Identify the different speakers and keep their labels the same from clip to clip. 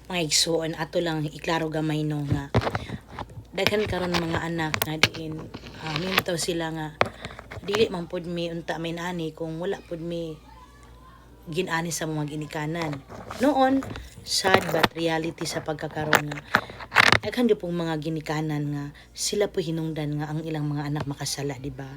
Speaker 1: Mga igsuon, ato lang iklaro gamay, no, nga daghan karon mga anak nga diin mintaw sila nga dili man pud mi unta may naani kung wala pud mi ginani sa mga ginikanan. Noon, sad but reality sa pagkakaroon nga daghan gyud pong mga ginikanan nga sila po hinungdan nga ang ilang mga anak makasala, di ba?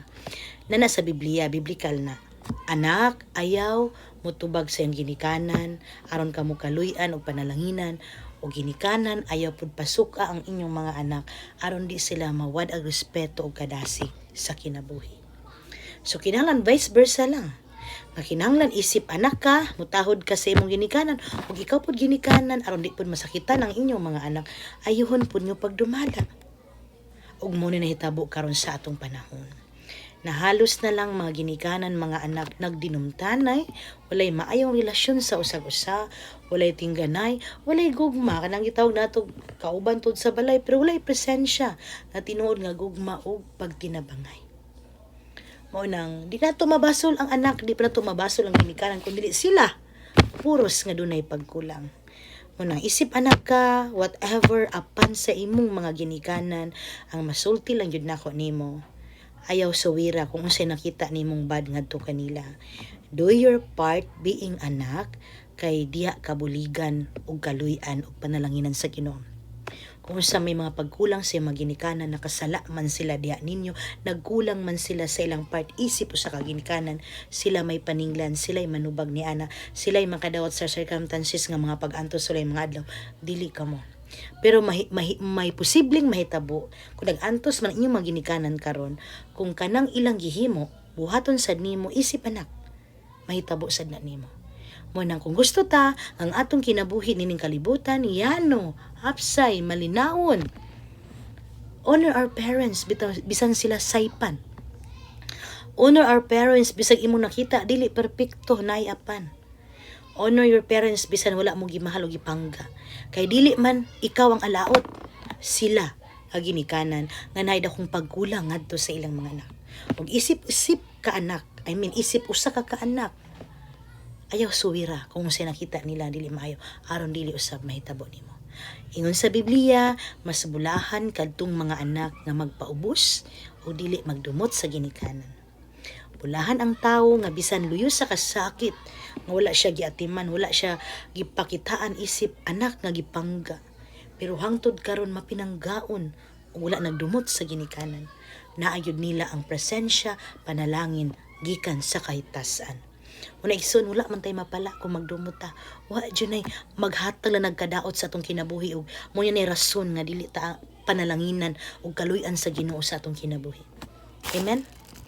Speaker 1: Na nasa Biblia, biblical na. Anak, ayaw mutubag sa iyong ginikanan aron kamo kaluy-an og panalanginan, o ginikanan, ayaw pud pasuka ang inyong mga anak aron di sila mawad ang respeto og kadasig sa kinabuhi. So kinahanglan vice versa lang. Nga kinahanglan isip anak ka, mutahod ka sa imong ginikanan, ug ikaw pud ginikanan, aron di pud masakitan ang inyong mga anak, ayuhon pud nyo pagdumala. Ug mo ni nahitabo karon sa atong panahon. Na halos na lang mga ginikanan, mga anak nagdinumtanay, walay maayong relasyon sa usag-usa, walay tingganay, walay gugma, kanang gitawag nato kauban tud sa balay pero walay presensya na tinuod nga gugma ug pagtinabangay. Mao nang di nato mabasol ang anak, di pa nato mabasol ang ginikanan kun dili sila puros nga dunay pagkulang. Mao nang isip anak ka, whatever apan sa imong mga ginikanan, ang masulti lang jud nako nimo. Ayaw suwira kung unsay nakita nimong bad ngadto kanila. Do your part being anak kay diha kabuligan ug kaluy-an ug panalanginan sa Ginoo. Kung sa may mga pagkulang sa mga ginikanan, nakasala man sila diha ninyo, nagkulang man sila sa ilang part, isip usa ka ginikanan, sila may paninglan, sila'y manubag ni ana, sila'y makadawat sa circumstances nga mga pag-antos sila mga adlaw, dili kamo. Pero may posibleng mahitabo kung nag-antos man inyong mga ginikanan karon, kung kanang ilang gihimo buhaton sad nimo isip anak, mahitabo sad na nimo. Mo nang kung gusto ta ang atong kinabuhi nining kalibutan yano, hapsay, malinawon. Honor our parents bitaw, bisan sila saypan. Honor our parents bisag imong nakita dili perpekto, naay apan. Honor your parents bisan wala mo gimahal o gipangga. Kay dili man ikaw ang alaot, sila ang ginikanan nga naay dakong pagkulang ngadto sa ilang mga anak. Ug isip-isip ka anak, I mean, isip usa ka kaanak, ayaw suwira kung unsay nakita nila dili maayo aron dili usab mahitabo nimo. Ingon sa Biblia, mas bulahan kadtong mga anak nga magpaubos o dili magdumot sa ginikanan. Bulahan ang tawo nga bisan luyo sa kasakit nga wala siya giatiman, wala siya gipakitaan isip anak nga gipangga. Pero hangtod karon mapinanggaon ug wala nagdumot sa ginikanan. Naayod nila ang presensya, panalangin gikan sa kahitasan. Una, igsoon, wala man tay mapala kung magdumot ta. Wa jud nay maghatag lang nagkadaot sa atong kinabuhi ug mo ni rason nga dili ta panalanginan ug kaluy-an sa Ginoo sa atong kinabuhi. Amen.